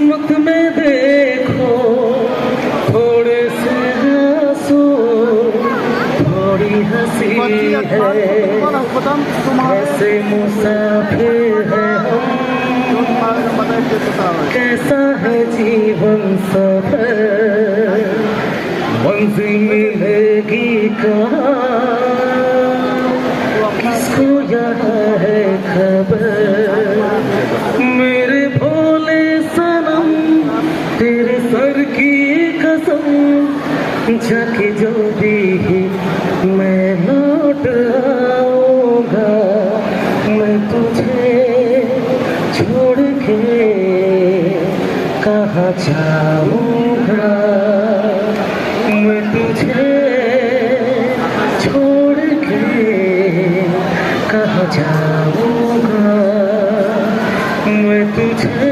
किस्मत में देखो थोड़े से आंसू, थोड़ी हंसी है। कैसे मुसाफिर है हम, कैसा है जीवन सफर, मंजिल मिलेगी कहाँ, किसको यहाँ है खबर। मेरे भोले सनम तेरे सर की कसम, जाके जो भी मैं लौट आऊंगा, मैं तुझे छोड़ के कहाँ जाऊंगा, मैं तुझे छोड़ के कहाँ जाऊंगा, मैं तुझे